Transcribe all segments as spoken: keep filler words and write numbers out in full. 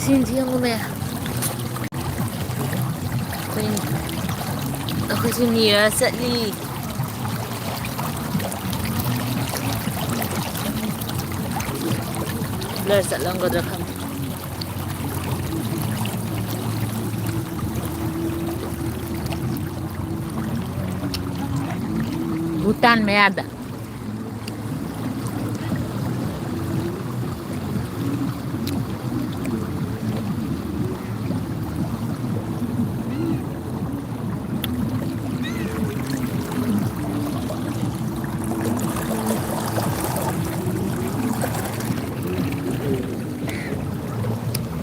ꯁꯤꯟꯁꯤ ꯌꯦꯡꯉꯨꯃꯦ꯫ ꯑꯩꯈꯣꯏ, ꯑꯩꯈꯣꯏꯁꯨ ꯅꯤꯔ ꯆꯠꯂꯤ꯫ ꯕ꯭ꯂꯔ ꯆꯠꯂꯝꯒꯗ꯭ꯔꯥ ꯈꯪꯗꯦ꯫ ꯚꯨꯇꯥꯟ ꯃꯌꯥꯗ꯫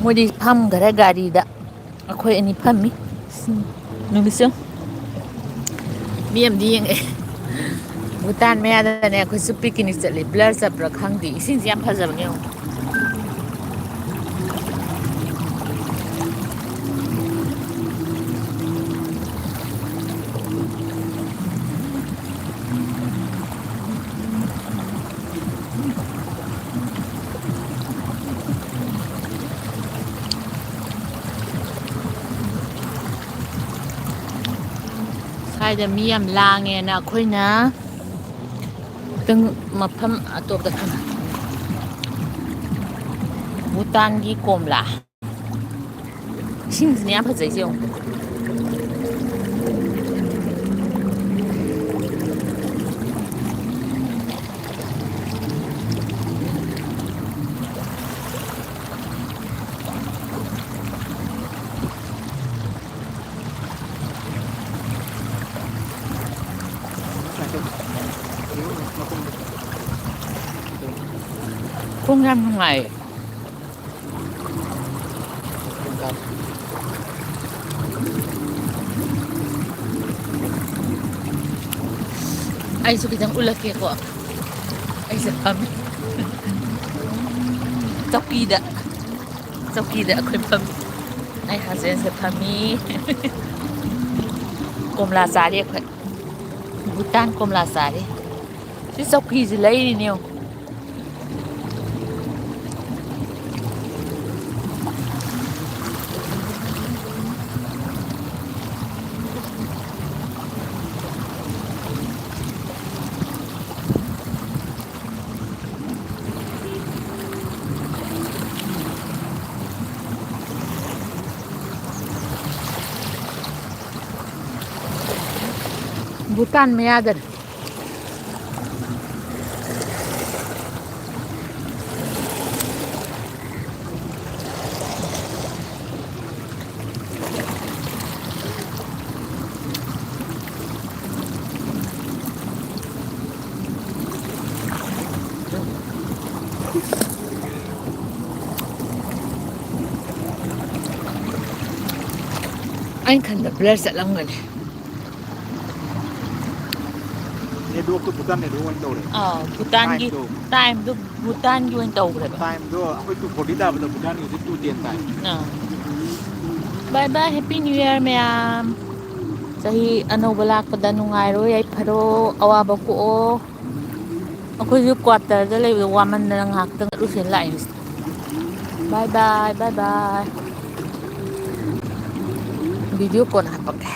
ꯃꯣꯏꯗꯤ ꯐꯝꯈꯔꯦ ꯒꯥꯔꯤꯗ꯫ ꯑꯩꯈꯣꯏ ꯑꯅꯤ ꯐꯝꯃꯤ꯫ ꯅꯨꯃꯤꯠꯁꯨ ꯃꯤ ꯑꯃꯗꯤ ꯌꯦꯡꯉꯛꯑꯦ꯫ ꯚꯨꯇꯥꯟ ꯃꯌꯥꯗꯅꯦ ꯑꯩꯈꯣꯏꯁꯨ picnic ꯆꯠꯂꯤ꯫ Blur ꯆꯠꯄ꯭ꯔꯥ ꯈꯪꯗꯦ꯫ ꯏꯁꯤꯡꯁꯦ ꯌꯥꯝ ꯐꯖꯕꯅꯦ ꯌꯦꯡꯉꯣ꯫ ꯁ꯭ꯋꯥꯏꯗ ꯃꯤ ꯌꯥꯝ ꯂꯥꯡꯉꯦꯅ ꯑꯩꯈꯣꯏꯅ ꯈꯤꯇꯪ ꯃꯐꯝ ꯑꯇꯣꯞꯄꯗ ꯐꯝꯃꯤ꯫ ꯚꯨꯇꯥꯟꯒꯤ ꯀꯣꯝꯂꯥ꯫ ꯏꯁꯤꯡꯁꯤꯅ ꯌꯥꯝ ꯐꯖꯩꯁꯦ ꯌꯦꯡꯉꯣ꯫ ꯈꯣꯡ ꯌꯥꯝ ꯅꯨꯡꯉꯥꯏꯌꯦ꯫ ꯑꯩꯁꯨ ꯈꯤꯇꯪ ꯎꯠꯂꯛꯀꯦꯀꯣ꯫ ꯑꯩꯁꯦ ꯐꯝꯃꯤ ꯆꯧꯀꯤꯗ꯫ ꯆꯧꯀꯤꯗ ꯑꯩꯈꯣꯏ ꯐꯝꯃꯤ꯫ ꯑꯩ ꯍꯁꯕꯦꯟꯁꯦ ꯐꯝꯃꯤ꯫ ꯀꯣꯝꯂꯥ ꯆꯥꯔꯤ ꯑꯩꯈꯣꯏ꯫ ꯚꯨꯇꯥꯟ ꯀꯣꯝꯂꯥ ꯆꯥꯔꯤ꯫ ꯁꯤ ꯆꯧꯀꯤꯁꯦ ꯂꯩꯔꯤꯅꯦ ꯌꯦꯡꯉꯣ꯫ ꯚꯨꯇꯥꯟ ꯃꯌꯥꯗꯅꯦ꯫ ꯑꯩꯅ ꯈꯟꯕ blur ꯆꯠꯂꯝꯒꯅꯤ꯫ Network ꯇꯣ ꯚꯨꯇꯥꯟ network ꯑꯣꯏꯅ ꯇꯧꯔꯦ꯫ ꯑꯥ, ꯚꯨꯇꯥꯟꯒꯤ time ꯗꯣ꯫ Time ꯗꯣ ꯚꯨꯇꯥꯟꯒꯤ ꯑꯣꯏꯅ ꯇꯧꯈ꯭ꯔꯦꯕ꯫ Time ꯗꯣ ꯑꯩꯈꯣꯏ two forty ꯇꯥꯕꯗ ꯚꯨꯇꯥꯟꯒꯤ ꯍꯧꯖꯤꯛ two ten ꯇꯥꯏ꯫ ꯑꯥ꯫ Bye bye, Happy New Year ꯃꯌꯥꯝ꯫ ꯆꯍꯤ ꯑꯅꯧꯕ ꯂꯥꯛꯄꯗ ꯅꯨꯡꯉꯥꯏꯔꯣ, ꯌꯥꯏꯐꯔꯣ, ꯑꯋꯥꯕ ꯀꯣꯛꯑꯣ꯫ ꯑꯩꯈꯣꯏꯁꯨ quarter ꯗ ꯂꯩꯕꯗ ꯋꯥꯃꯟꯗꯅ ꯉꯥꯏꯍꯥꯛꯇꯪ ꯆꯠꯂꯨꯁꯦꯅ ꯂꯥꯛꯏꯅꯤ꯫ Bye bye, bye bye꯫ Video ꯀꯣꯟꯅ ꯍꯥꯄꯛꯀꯦ꯫